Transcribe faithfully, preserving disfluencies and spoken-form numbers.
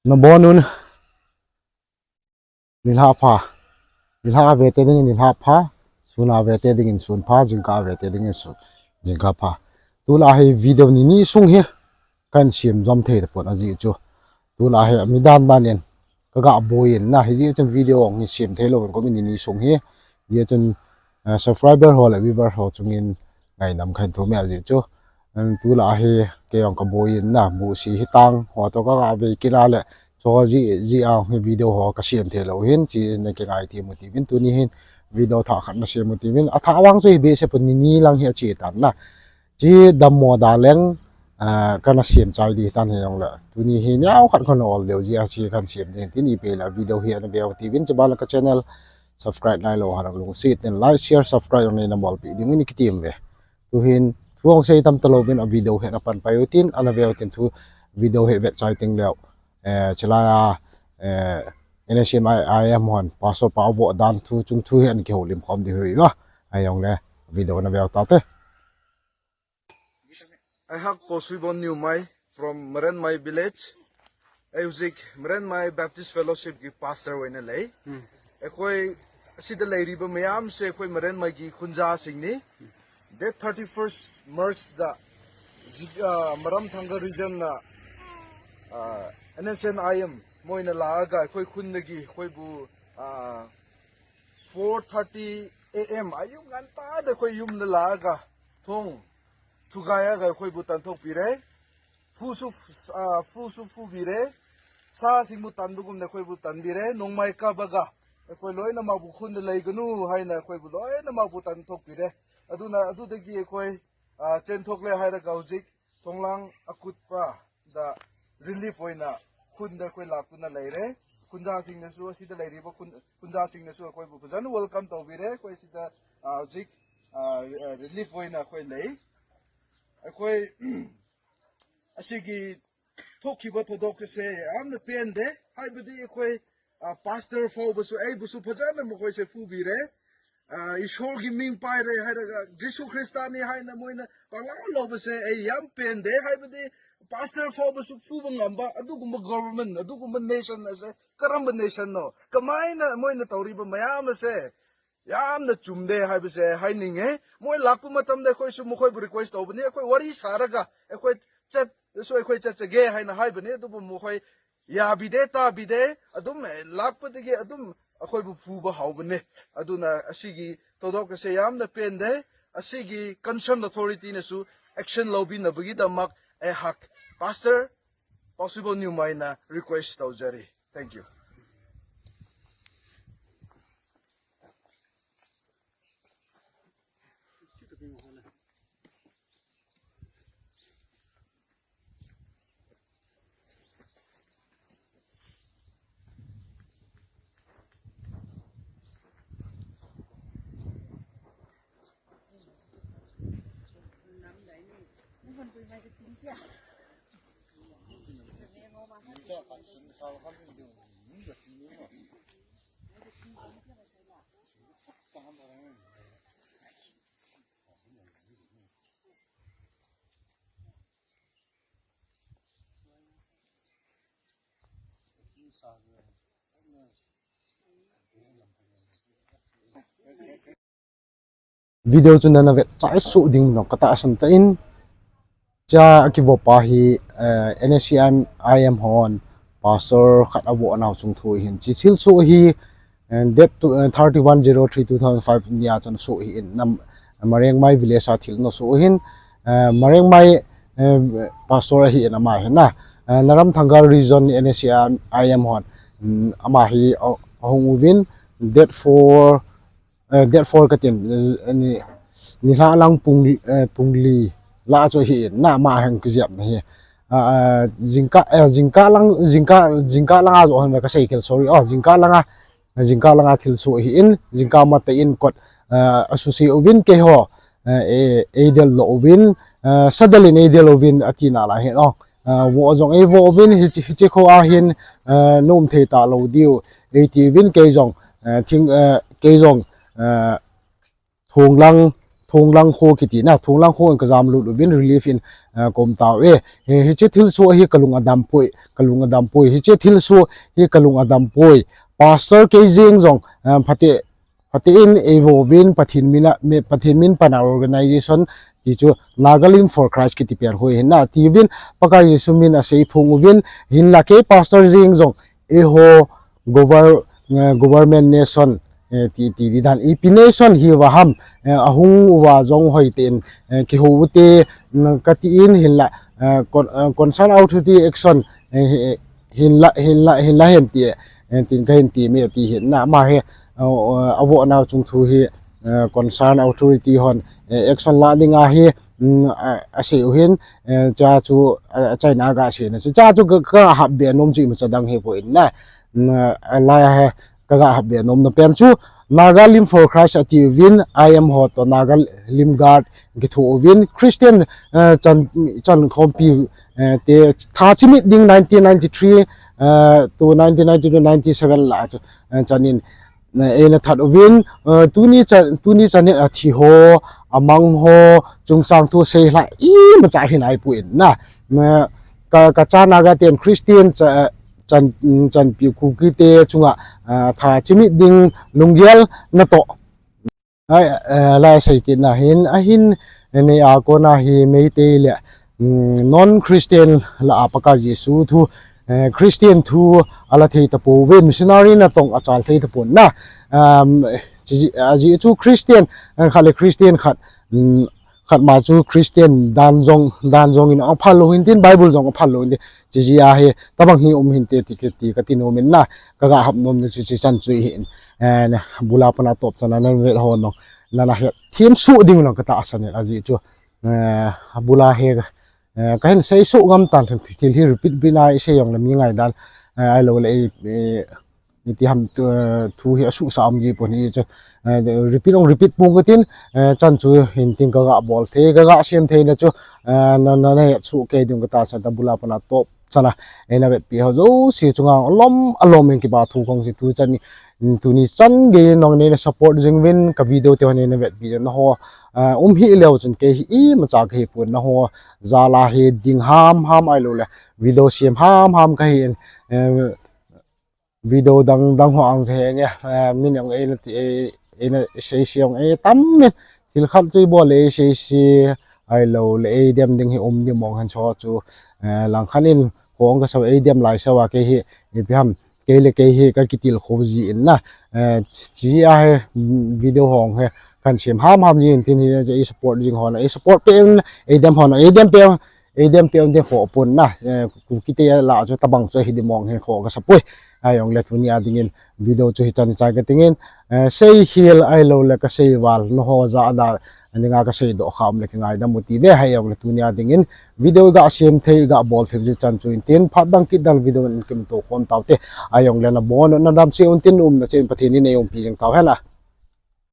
Nabonun, nilhah pha. Nilhah a vete dingin nilhah pha. Sun a vete dingin sun pha. Jingkah a vete dingin sun, jingkah pha. Tulai hi video nini sung hi kahin sem jom thei tapon ajeh chu. Tulai hi mi dan dan in kaga boi in na, hijeh chun video hung hi sem thei louvin komin nini sung hi. Hijeh chun, eh, subscriber ho le viewer ho chungin ngaidam kahin thum e ajeh chu. Em, tulai hi kei jong kaboi in na, busi hitang ho toh kaga vei kit a le, chu jeh, jeh a hi video ho kasem thei lou hin, chi na kingai thei mu tivin, tuni hin video thah khat nasem u tivin, athah vang chu hi behseh pon, nini lang hi ache tan na. Chi dammo da leng, ah, kana sem chai ding tan hijongle. Tuni hi neo khat kana ol deu jeh a chi kana sem ding tin, ipi le video hi ana veu tivin, chuban le ka channel subscribe nailou ho lungset in like, share, subscribe jong neina bolpeh dingin ikitem uve. Tuhin thu hung sei tam talouvin a video hi ana pan pai u tin, ana veu tin thu video hi vet chai teng leu. Eh, chulai a, eh, N S C N I M hon Pastor pa avoh dan thu chung thu hi ana kihoulim khom ding ahi uva. Ahijongle video ana veu tate. ꯑꯩꯍꯥꯛ ꯄꯥꯎꯁꯨꯏꯕꯣꯟ ꯅ꯭ꯌꯨꯃꯥꯏ from Marenmai village. ꯑꯩ ꯍꯧꯖꯤꯛ ꯃꯔꯦꯟꯃꯥꯏ Baptist Fellowship ꯀꯤ pastor ꯑꯣꯏꯅ ꯂꯩ꯫ ꯎꯝ꯫ ꯑꯩꯈꯣꯏ ꯑꯁꯤꯗ ꯂꯩꯔꯤꯕ ꯃꯌꯥꯝꯁꯦ ꯑꯩꯈꯣꯏ ꯃꯔꯦꯟꯃꯥꯏꯒꯤ ꯈꯨꯟꯖꯥꯁꯤꯡꯅꯤ꯫ Date thirty first March ꯗ ꯖꯤ-, ꯑ, ꯃꯔꯝ ꯊꯥꯡꯒ region ꯅ, ꯑ, N S C N I M ꯃꯣꯏꯅ ꯂꯥꯛꯑꯒ ꯑꯩꯈꯣꯏ ꯈꯨꯟꯗꯒꯤ ꯑꯩꯈꯣꯏꯕꯨ, ꯑ, four thirty A M ꯑꯌꯨꯛ ꯉꯟꯇꯥꯗ ꯑꯩꯈꯣꯏ ꯌꯨꯝꯗ ꯂꯥꯛꯑꯒ ꯊꯣꯡ ꯊꯨꯒꯥꯏꯔꯒ ꯑꯩꯈꯣꯏꯕꯨ ꯇꯥꯟꯊꯣꯛꯄꯤꯔꯦ꯫ ꯐꯨꯁꯨ, ꯑ, ꯐꯨꯁꯨ ꯐꯨꯕꯤꯔꯦ꯫ ꯁꯥꯁꯤꯡꯕꯨ ꯇꯥꯟꯕꯒꯨꯝꯅ ꯑꯩꯈꯣꯏꯕꯨ ꯇꯥꯟꯕꯤꯔꯦ꯫ ꯅꯣꯡꯃꯥꯏ ꯀꯥꯕꯒ ꯑꯩꯈꯣꯏ ꯂꯣꯏꯅꯃꯛꯄꯨ ꯈꯨꯟꯗ ꯂꯩꯒꯅꯨ ꯍꯥꯏꯅ ꯑꯩꯈꯣꯏꯕꯨ ꯂꯣꯏꯅꯃꯛꯄꯨ ꯇꯥꯟꯊꯣꯛꯄꯤꯔꯦ꯫ ꯑꯗꯨꯅ ꯑꯗꯨꯗꯒꯤ ꯑꯩꯈꯣꯏ, ꯑ, ꯆꯦꯟꯊꯣꯛꯂꯦ ꯍꯥꯏꯔꯒ ꯍꯧꯖꯤꯛ ꯊꯣꯡꯂꯥꯡ ꯑꯀꯨꯠꯄꯗ relief ꯑꯣꯏꯅ ꯈꯨꯟꯗ ꯑꯩꯈꯣꯏ ꯂꯥꯛꯇꯨꯅ ꯂꯩꯔꯦ꯫ ꯈꯨꯟꯖꯥꯁꯤꯡꯅꯁꯨ, ꯑꯁꯤꯗ ꯂꯩꯔꯤꯕ ꯈꯨꯟ, ꯈꯨꯟꯖꯥꯁꯤꯡꯅꯁꯨ ꯑꯩꯈꯣꯏꯕꯨ ꯐꯖꯅ welcome ꯇꯧꯕꯤꯔꯦ꯫ ꯑꯩꯈꯣꯏ ꯁꯤꯗ, ꯑ, ꯍꯧꯖꯤꯛ, ꯑ, relief ꯑꯣꯏꯅ ꯑꯩꯈꯣꯏ ꯂꯩ꯫ ꯑꯩꯈꯣꯏ ꯑꯁꯤꯒꯤ ꯊꯣꯛꯈꯤꯕ ꯊꯧꯗꯣꯛ ꯑꯁꯦ ꯌꯥꯝꯅ ꯄꯦꯟꯗꯦ꯫ ꯍꯥꯏꯕꯗꯤ ꯑꯩꯈꯣꯏ, ꯑ, pastor ꯐꯥꯎꯕꯁꯨ ꯑꯩꯕꯨꯁꯨ ꯐꯖꯅ ꯃꯈꯣꯏꯁꯦ ꯐꯨꯕꯤꯔꯦ꯫ ꯑ, ꯏꯁꯣꯔꯒꯤ ꯃꯤꯡ ꯄꯥꯏꯔꯦ ꯍꯥꯏꯔꯒ ꯖꯤꯁꯨ ꯈ꯭ꯔꯤꯁꯇꯥꯅꯤ ꯍꯥꯏꯅ ꯃꯣꯏꯅ ꯄꯪꯂꯥꯎ ꯂꯥꯎꯕꯁꯦ ꯑꯩ ꯌꯥꯝ ꯄꯦꯟꯗꯦ꯫ ꯍꯥꯏꯕꯗꯤ pastor ꯐꯥꯎꯕꯁꯨ ꯐꯨꯕ ꯉꯝꯕ ꯑꯗꯨꯒꯨꯝꯕ government, ꯑꯗꯨꯒꯨꯝꯕ nation ꯑꯁꯦ ꯀꯔꯝꯕ nation ꯅꯣ? ꯀꯃꯥꯏꯅ ꯃꯣꯏꯅ ꯇꯧꯔꯤꯕ ꯃꯌꯥꯝ ꯑꯁꯦ ꯌꯥꯝꯅ ꯆꯨꯝꯗꯦ ꯍꯥꯏꯕꯁꯦ ꯍꯥꯏꯅꯤꯡꯉꯦ꯫ ꯃꯣꯏ ꯂꯥꯛꯄ ꯃꯇꯝꯗ ꯑꯩꯈꯣꯏꯁꯨ ꯃꯈꯣꯏꯕꯨ request ꯇꯧꯕꯅꯤ, ꯑꯩꯈꯣꯏ ꯋꯥꯔꯤ ꯁꯥꯔꯒ ꯑꯩꯈꯣꯏ ꯆꯠ-, ꯁꯨ ꯑꯩꯈꯣꯏ ꯆꯠꯆꯒꯦ ꯍꯥꯏꯅ ꯍꯥꯏꯕꯅꯤ꯫ ꯑꯗꯨꯕꯨ ꯃꯈꯣꯏ ꯌꯥꯕꯤꯗꯦ, ꯇꯥꯕꯤꯗꯦ꯫ ꯑꯗꯨꯝ, ꯑꯦ, ꯂꯥꯛꯄꯗꯒꯤ ꯑꯗꯨꯝ ꯑꯩꯈꯣꯏꯕꯨ ꯐꯨꯕ ꯍꯧꯕꯅꯦ꯫ ꯑꯗꯨꯅ ꯑꯁꯤꯒꯤ ꯊꯧꯗꯣꯛ ꯑꯁꯦ ꯌꯥꯝꯅ ꯄꯦꯟꯗꯦ꯫ ꯑꯁꯤꯒꯤ concern authority ꯅꯁꯨ action ꯂꯧꯕꯤꯅꯕꯒꯤꯗꯃꯛ ꯑꯩꯍꯥꯛ pastor possible ꯅ꯭ꯌꯨꯃꯥꯏꯅ request ꯇꯧꯖꯔꯤ꯫ Thank you꯫ Video chu nana vet chai suh ding nong kata asan ta in. Cha akivopa hi, eh, N S C N I M hon pastor khat avoh nau chung thu hin. Chi thil suh hi, eh, date to, eh, thirty one zero three two thousand five nia chun suh hi in. Nam, Marengmai village a thil nau suh hin. Eh, Marengmai, eh, pastor hi in ama hin na. Eh, Naram Thangal region N S C N I M hon. Mm, ama hi, oh, ahung uvin date four, eh, date four katin, eh, ni, nilhah lang pung, eh, pung li lah chu hi in, na ama hin kijep na hi. Ah, ah, jingkah, eh, jingkah lang, jingkah, jingkah lang a jo han ka sei kel, sorry. Oh, jingkah lang a, jingkah lang a thil suh hi in, jingkah mate in kot, eh, asusi uvin keiho, eh, eh, eidel lou uvin, eh, sadel in eidel uvin ati na la hin, oh. Ah, voh jong eivoh uvin hiche, hiche kho a hin, ah, nom thei talou diu eiti uvin kei jong, ah, thing, ah, kei jong, ah, thong lang, Thonglang kho kiti na, Thonglang kho in kajam lut uvin relief in, eh, kaum tauve. Hi, hiche thilsoh hi kalung adampoi, kalung adampoi. Hiche thilsoh hi kalung adampoi. Pastor kei jeng jong, eh, phate, phate in eivo uvin Pathen min a, mi, Pathen min pana organization ti chu Naga Lim for Christ kiti pen hoi hin na. Tiuvin Pakai Jesu min asei phong uvin hinla kei pastor jeng jong eiho gover-, eh, government nation, eh, ti, ti, ti dan ipi nation hi uva ham, eh, ahung uva jong hoiten, eh, kihou ute, mm, kati in hinla, eh, con-, eh, concern authority action, eh, hi-, hinla, hinla, hinla hen ti, eh, tin kahin ti me ti hin na ama hi, eh, avo nau chung thu hi, eh, concern authority hon, eh, action la ding ahi, mm, a, asei uhin, eh, cha chu, a, achaina aga sei na chu, cha chu ka, ka hap be nom chu imacha dang hipoi na. Mm, a, la he, ka ga hap be nom na pen chu, Naga Lim for Christ ati uvin, I M ho to Naga Lim Guard kitho uvin, Christian, eh, chan, chan khompi, eh, te, tha chimit ding nineteen ninety-three, eh, to nineteen ninety-two ninety-seven la chu, eh, chanin, eh, eina that uvin, eh, tuni chan, tuni chanin athi ho, amang ho, chungsang thu sei la, imacha hin aipui na. Eh, ka, ka cha Naga ten Christian cha, chan, chanpi Kuki te chunga, ah, tha chimit ding lunggel na to. Ai, eh, la sei kit na hin, ahin, eh, nei a kona hi Meitei le, mm, non Christian la a Pakai Jesu thu, eh, Christian thu ala thei tapouve, missionary natong achal thei tapon na. Um, chi, ajeh chu Christian, eh, khat le Christian khat, mm, khat ma chu Christian dan jong, dan jong in aphal lou hin tin, Bible jong aphal lou hin tin, chi jeh a hi, tabang hi um hinte ti, ti kati nom in na, ka ga hap nom na chu, chi chan chu hin, eh, na, bula pana top chana nan vet ho nong, nana hethem soh ding nong ka tahsan in ajeh chu, eh, bula hi, eh, kahin sei soh ngam tan, thil hi repeat repeat na isei jong le mi ngai dan, eh, ahilou le, eh, iti ham tu, eh, thu hi asuhsa um ji pon hi chu, eh, repeat ong repeat pong katin, eh, chan chu hin tin ka ga bol thei, ka ga sem thei na chu, eh, na, na, na het soh kei ding ka tahsan ta bula pana top chana, eh, na vetpi ho jouse chunga alom, alom in kipa thu kong si tu chan ni, mm, tuni chan gei nong neina support jing uvin ka video te ho neina vetpi na ho, eh, um hi leu chun kei hi imacha ka hi pon na ho, jala hi ding ham ham ahilou le, video sem ham ham ka hi in, eh, video dang dang ho ang che nge, eh, min jong eina ti, eh, eina sei sei jong, eh, tam min thil khat chu ibol le sei sei ahilou le, eh, dem ding hi um di mong hen cho chu, eh, lang khan in hong ka sa, eh, dem lai sa wa kei hi, eh, ipi ham, kei le kei hi ka kitil kho ji in na, eh, chi a he, mm, video hong he kan sem ham ham ji in tin hi, eh, support jing ho na, eh, support pe in, eh, dem ho na, eh, dem pe, ei dem pe un te kho pon na, eh, Kuki te la chu tabang chu hi di mong hen kho ka sapoi. Ajong le tuni a dingin video chu hi chan chai ka tingin, eh, sei khel ahilou le ka sei val na ho ja da, ani nga ka sei doh kha um le ki ngaidam u ti ve. Ajong le tuni a dingin video ga sem thei ga bol thei chu chan chu in tin phat dang kit dang video in kim to khom tau te. Ajong le na bon na dam se un tin um na chen Pathen in ei umpi jing tau hen a.